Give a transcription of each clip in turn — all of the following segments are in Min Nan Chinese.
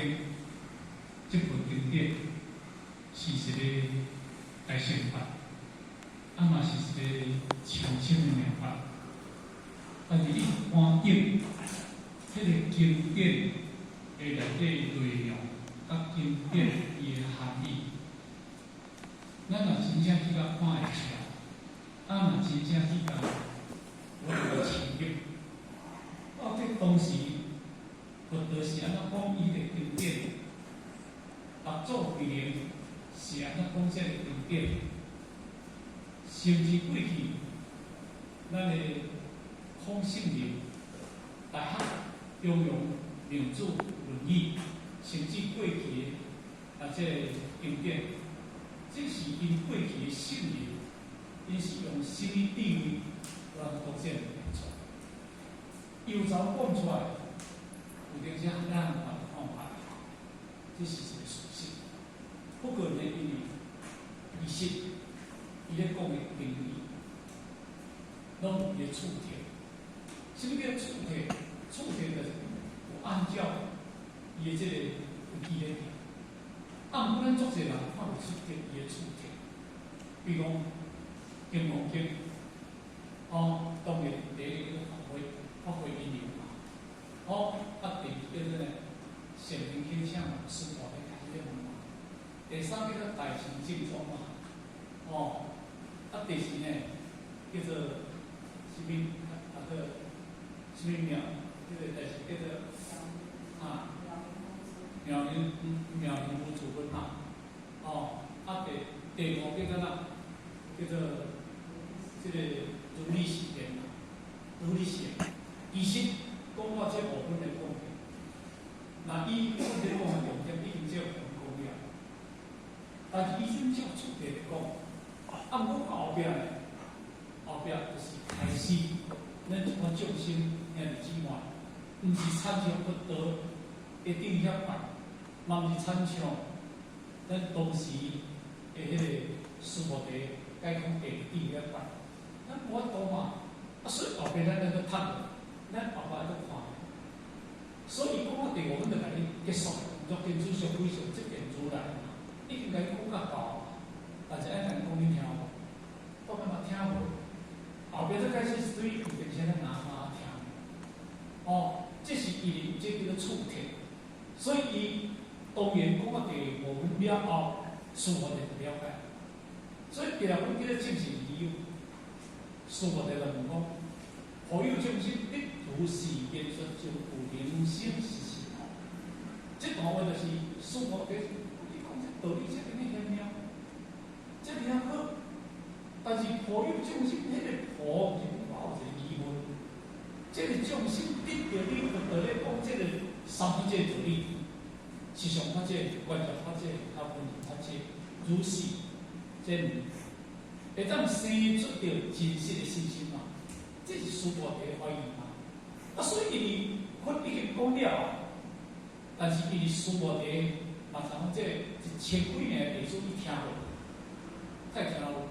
經》這部經典是一个大乘法，啊嘛是一个深深的妙法。但是你看見彼个經典的內底內容，佮經典伊的含義，咱若真正去共看會出來，啊若真正去共我來深入，到底當時佛陀是按怎講伊的經典？六祖慧能是按怎講這个經典？甚至過去咱的孔聖人、大學、中庸、孟子、論語，甚至過去的啊，這个經典，這是𪜶過去的聖人，𪜶是用啥物智慧來講這个出來？由頭講出來，有當時咱有看法，這是一個事實。不過呢，因為其實伊咧講的經義，攏有伊的次第。啥物叫次第？次第就是有按照伊的這個規矩咧行。啊，毋過咱足濟人看袂出伊的次第。比如講《金剛經》，哦，當然第一個叫做法會，法會因緣嘛。哦，啊，第二叫做呢，善明啟請嘛，師父咧開始咧問嘛。第三叫做大乘正宗嘛。哦，啊，第四呢，叫做啥物啊？個啥物名？這個第四叫做啊，妙明妙明無住分嘛。哦，啊，第五叫做哪？叫做這個如理實言嘛，如理實言。其實講到這五分來講，若以阮咧講的重點已經照講了，但是伊先照次第來講，啊，毋過後壁呢，後壁就是開始，咱一般眾生兄弟姊妹，毋是親像佛陀一定遐拜，嘛毋是親像咱當時的彼個須菩提解空地頂遐拜，咱無法度嘛，啊，所以後壁咱愛閣讀，咱後壁愛閣看。所以講到第五分就共你結束，若見諸相非相，即見如來嘛，已經共你講甲夠，但是愛共你講你聽無？我感覺聽無。後壁才開始對有陣時咱拿嘛聽。哦，這是伊這叫做次第，所以伊當然講到第五分了後，須菩提就了解。所以第六分叫做正是理由，須菩提就問講：普有眾生，得如是言說，就有能生是實。這段話就是須菩提，你講這道理這爾玄妙，這爾好。但是普有眾生，彼個普是我有一個疑問，這個眾生得著你佛陀咧講這個三法界道理，是上法界、觀察法界、甲分別法界，如是這會當生出著真實的信心嘛？這是須菩提懷疑嘛？啊，所以因為佛已經講了，但是因為須菩提嘛，像這一千幾年的弟子，伊聽無，太聽無，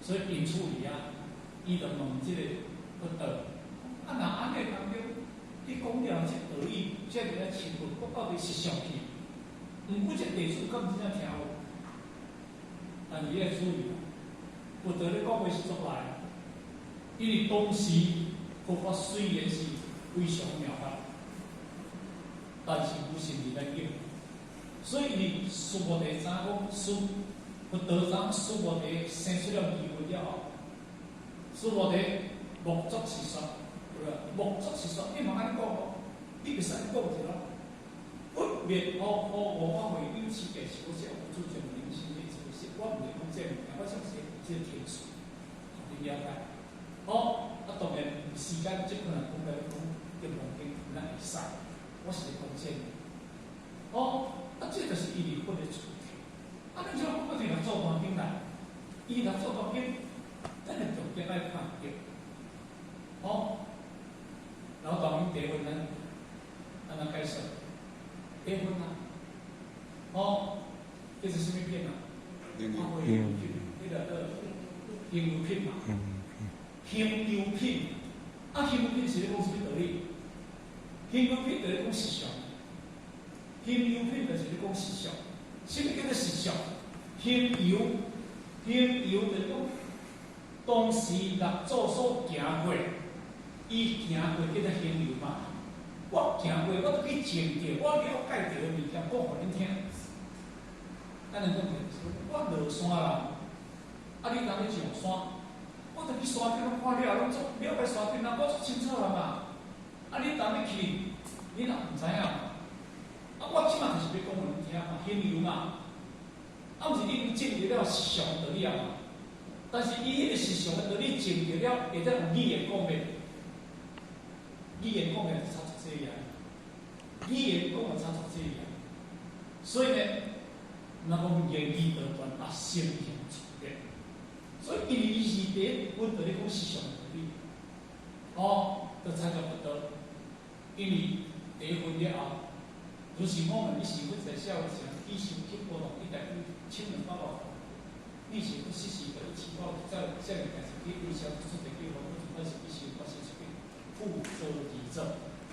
所以因處理啊，伊就問這個佛陀：啊，若按呢當中，你講了這道理，這爾仔深入，我到底是相去？毋過這弟子敢真正聽無？但是伊愛注意，佛陀咧講話是足來，因為當時佛法雖然是非常妙法，但是無甚人來用，所以你須菩提知影講，須佛陀知影須菩提生出了疑問了後，須菩提莫作是說，對不對？莫作是說，你嘛按呢講無？你袂使按呢講者咯。佛滅後後五法會有此界是我是無主張人生的知識，我毋是講這物件，我想是這個天數，你了解？好，啊當然時間這可能講來講金剛經，咱會使，我是咧講這個。好，啊這就是伊佇佛的次第。啊，恁像講我佇六祖壇經來，伊六祖壇經，咱的重點愛看著。好，然後當然第一分咱按怎解釋？第一分啊，哦，這是啥物品啊？法會彼個叫香油品嘛。香油品，啊，香油品是咧講啥物道理？香油品就是講實相。行由品就是咧講實相，啥物叫做實相？行由，行由就是講當時六祖所行過，伊行過叫做行由嘛。我行過，我都去證著，我了解著的物件，講予恁聽。咱來講就是我落山啦，啊你當咧上山，我就去山頂攏看了，攏做了解山頂啦，我足清楚啦嘛。啊你當咧去，你若毋知影，啊我這馬就是欲講予恁聽嘛，行由嘛。啊，毋是你已經證著了實相道理啊嘛。但是伊彼個實相的道理證著了，會當用語言講袂？語言講的就差足濟啊！語言講的差足濟啊！所以呢，若講言語道斷啊，心行處滅。所以因為伊是第一分就咧講實相的道理，哦，就參照佛道。因為第一分了後，如是我們你是佛在小的時候，起心起波動，你大概千兩百外，你是不時時的一起我在這個代誌去微笑出的去，我我是去修，我是出去付諸而做。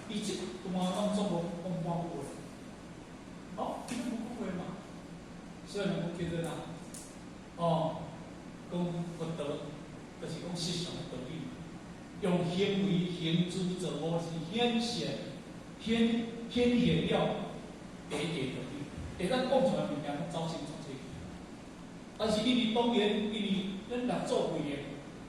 伊這段攏總無講半句話，哦，伊攏無講話嘛。所以人講叫做啥？哦，講佛道，就是講實相的道理，用行為行住坐臥是顯現顯顯現了第一個道理，會當講出來物件，攏走清楚這。但是因為當然，因為咱六祖慧能，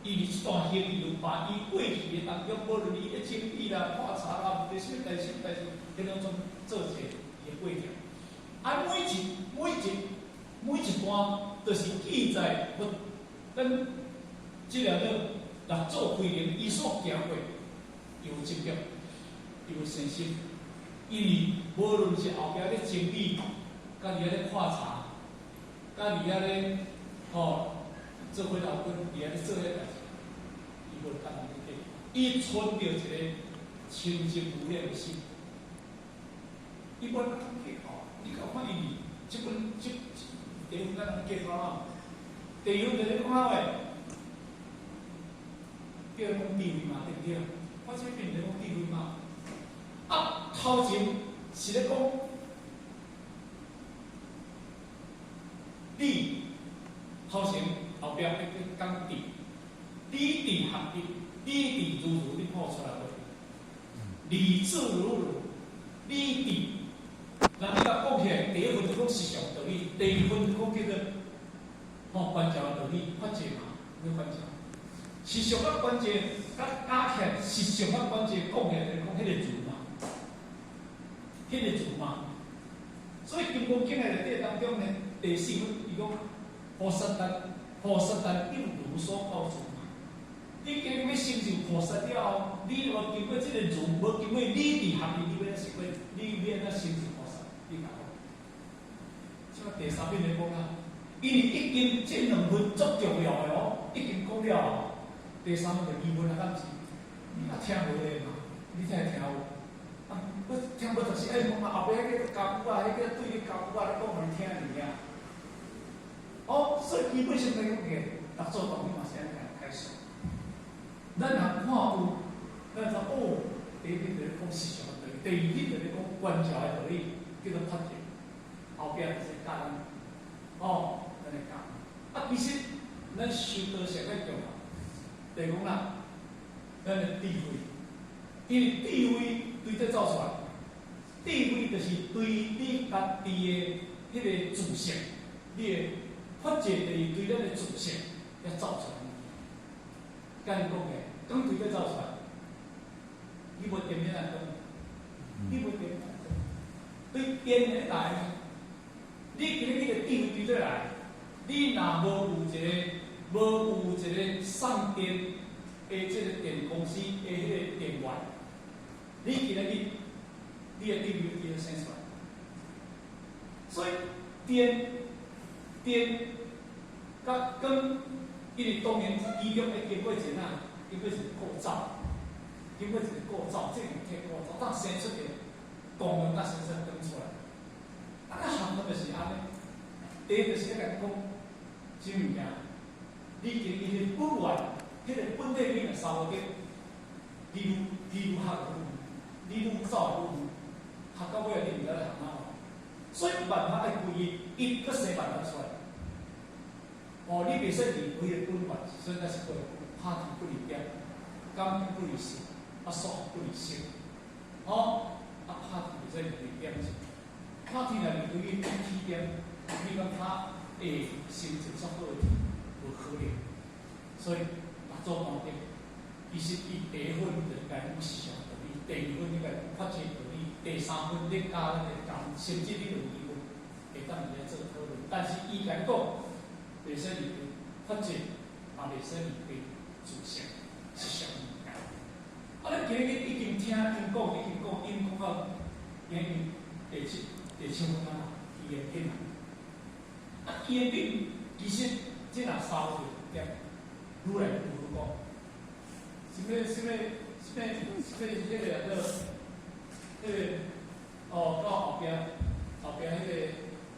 伊佇這段行由把伊過去的當中，無論伊咧整理啦、喝茶啦，毋知啥物代志、代志，彼攏總做一個伊的過程。啊，每一每一每一段，就是記載佛咱這個六祖慧能伊所行過，伊有執著，伊有信心，因為無論是後壁咧整理，家己咧喝茶，家己遐咧吼做伙頭君，佇遐咧做彼代誌，伊無共人咧計，伊存著一個清淨無染的心，伊無人計較，你共看伊這本這第一分咱人計較啦，第二分就咧講啥話？叫講智慧嘛，對毋對？我這邊咧講智慧嘛。啊，頭前是咧講理，頭前後壁咧講智，理智合一，理智如如，你看出來無？理智如如，理智。那你共講起來，第一分就講實相道理，第二分就講叫做吼觀照道理，法界嘛，你觀照。實相佮觀照，佮加起來，實相佮觀照講起來就講彼個如嘛，彼個如嘛。所以《金剛經》的內底當中呢，第四分伊講菩薩但菩薩但應如所告知嘛。你今日欲成就菩薩了後，你無經過這個如，無經過理智合一，你欲按怎成佛？你欲按怎成就菩薩？你共我講。這第三遍咧講啊，因為已經這兩分足重要的哦，已經講了啊。第三分就疑問啊，敢是？你啊聽無咧嘛？你才會聽有？啊，我聽無就是愛講啊，後壁彼個教啊，彼個對你教啊，咧講予你聽爾。哦，所以基本上來講，六祖道理嘛是按呢開始。咱若看有，咱知哦，第一品就咧講實相的道理，第二品就咧講觀照的道理，叫做法界。後壁就是教咱，哦，咱來教。啊，其實咱修道上較重要，就是講啦，咱的智慧，因為智慧對這走出來，智慧就是對你家己的彼個自性，你的法界就是對咱的自性遐走出來。佮你講的，講對這走出來，你無電欲按怎講？你無電欲按怎講？對電咧來，你今日你的智慧對這來，你若無有一個無有一個送電的這個電公司的彼個電源，你今日你的智慧對這生出來。所以電電佮光，因為當然其中會經過一個哪，經過一個構造，經過一個構造，這個體構造，當生出個光能，才生出光出來。啊，咱學佛就是按呢，第一就是咧共講，啥物件？你今日的本源，彼個本體你若捎無著，你愈你愈學愈遠，你愈走愈遠，學到尾你毋知咧學哪。所以萬法愛歸一，一閣生萬法出來。哦，你袂使離開彼個本源，所以咱是講拍天不離點，感應不離心，啊，數學不離色。哦，啊，拍天袂使離開點子，拍天若離開起點，你講拍會成一足好的天，無可能。所以六祖壇經，其實伊第一分就共講思想道理，第二分你共發展道理，第三分你教咱的感，甚至你兩二分會當佇遐做討論。但是伊共講，袂使離開法界，也袂使離開自性，是啥物件？啊！咱今日已經聽𪜶講，已經講，已經講到今日第七第七分啊，起源品啊。啊，起源品其實這若三個點，愈來愈好講。啥物啥物啥物啥物彼個叫做彼個哦，到後壁後壁彼個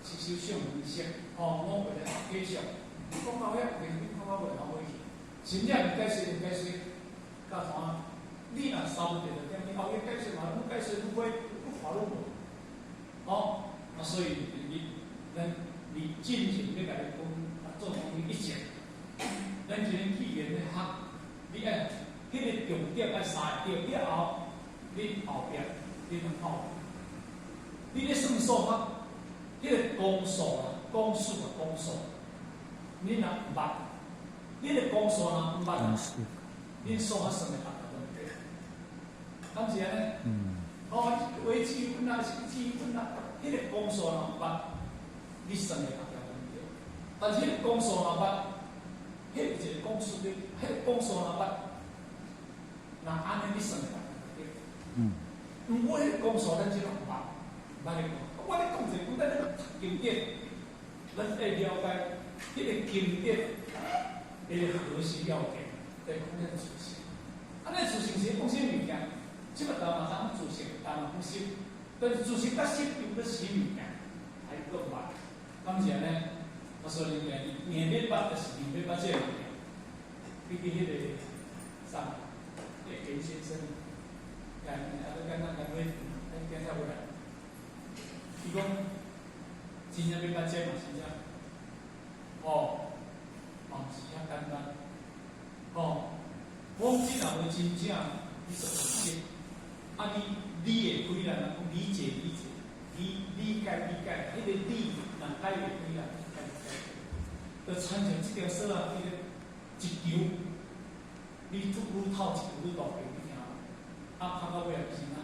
是修相分色，哦，五個咧假相，講到遐，你看到袂後尾去，真正毋解釋，毋解釋，教怎？你若三無著著點，你後尾解釋嘛，愈解釋愈會，愈看愈無。哦，啊，所以你咱你進前欲共你講，啊，做東西一前，咱這個語言咧學，你愛彼個重點愛三個對了後，你後壁你通看。你咧算數學，彼個公數啊，公式啊，公數，你若毋捌，你個公數若毋捌，你數學算會逐個都毋對，敢是按呢？嗯。哦，微積分啊，是積分啊，彼個公數若毋捌，你算會逐條都毋對。但是彼個公數若捌，彼個一個公式，你彼個公數若捌，若按呢你算會逐條對。嗯。毋過彼個公數咱這攏毋捌，毋捌咧講。我咧講一個，咱咧讀經典，咱愛了解彼個經典的核心要點，在講咱自性。啊，咱自性是講啥物件？這個台嘛知影自性，台嘛講心，但是自性佮心又閣啥物件？還閣毋捌，敢是按呢？我說你硬硬欲捌，就是硬欲捌這個物件。比起彼個啥，嚴先生，啊，咱簡單講，咱今仔回來，伊講真正欲捌這嘛，真正，哦，嘛毋是遐簡單，哦，我講這若無真正去做分析，啊你理會開來，講理解理解，理理解理解，彼個理若解會開來，解解，就親像這條索仔，彼個一球，你愈透一球愈大球，你聽無？啊，拍到尾是啥？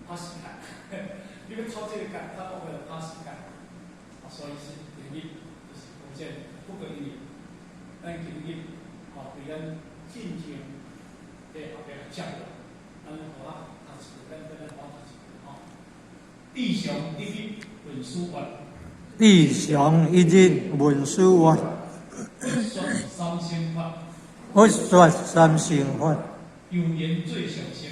拍時間，你欲透這個角，拍到尾就拍時間。啊，所以是第一，就是講這個，不過因為咱今日吼對咱進前的後壁接落，咱予我讀一個，咱咱予我讀一個吼。智常一日聞思月，智常一日聞思月，佛說三乘法，佛說三乘法，猶言最上乘，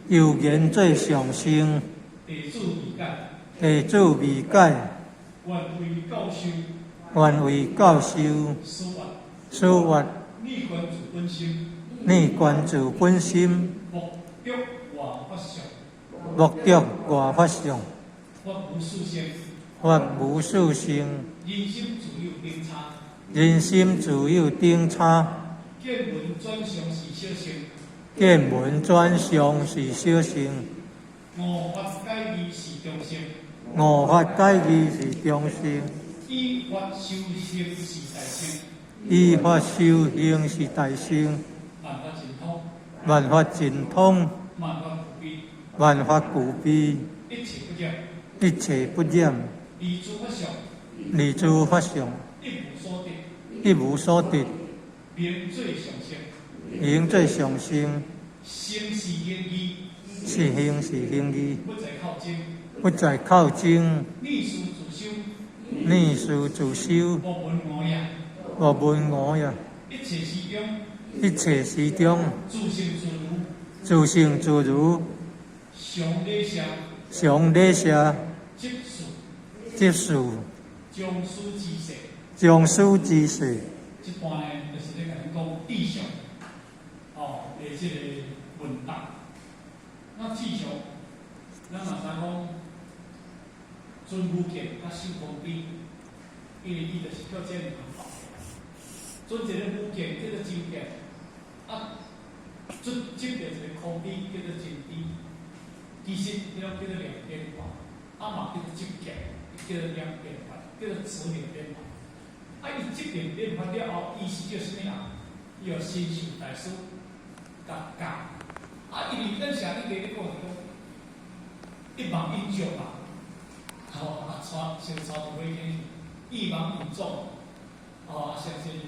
猶言最上乘，弟子未解，弟子未解，願為教授，願為教授，思月，思月，內觀自本心，內觀自本心，莫著外法相，莫著外法相，法無四性，法無四性，人心自有頂差，人心自有頂差，見聞轉相是小乘，見聞轉相是小乘，五法解義是中乘，五法解義是中乘，依法修行是大乘，依法修行是大乘，萬法盡通，萬法盡通，萬法具備，萬法具備，一切不染，一切不染，離諸法相，離諸法相，一無所得，一無所得，名最上乘，名最上乘，行是行義，是行是行義，不在口爭，不在口爭，逆事自修，逆事自修，無問我也，無問我也，一切時中，一切時中，自性自如，自性自如，常禮謝，常禮謝，即是，即是，將師之世，將師之世。這段呢，就是咧共恁講智常，哦，的這個問答。那智常，咱嘛知講，尊無見佮守空智，因為伊就是靠這兩項來。准一个無見叫做周見，啊，准執著一个空智叫做真知。其實彼種叫做兩邊法，啊嘛叫做執見，叫做兩邊法，叫做執兩邊法。啊，伊執兩邊法了後，意思就是啥物啊？伊予神秀大師共教。啊，伊佇咱社裡咧講是講，一網引眾嘛，吼啊，帶先帶佇火坑去，一網引眾，哦，啊，相信。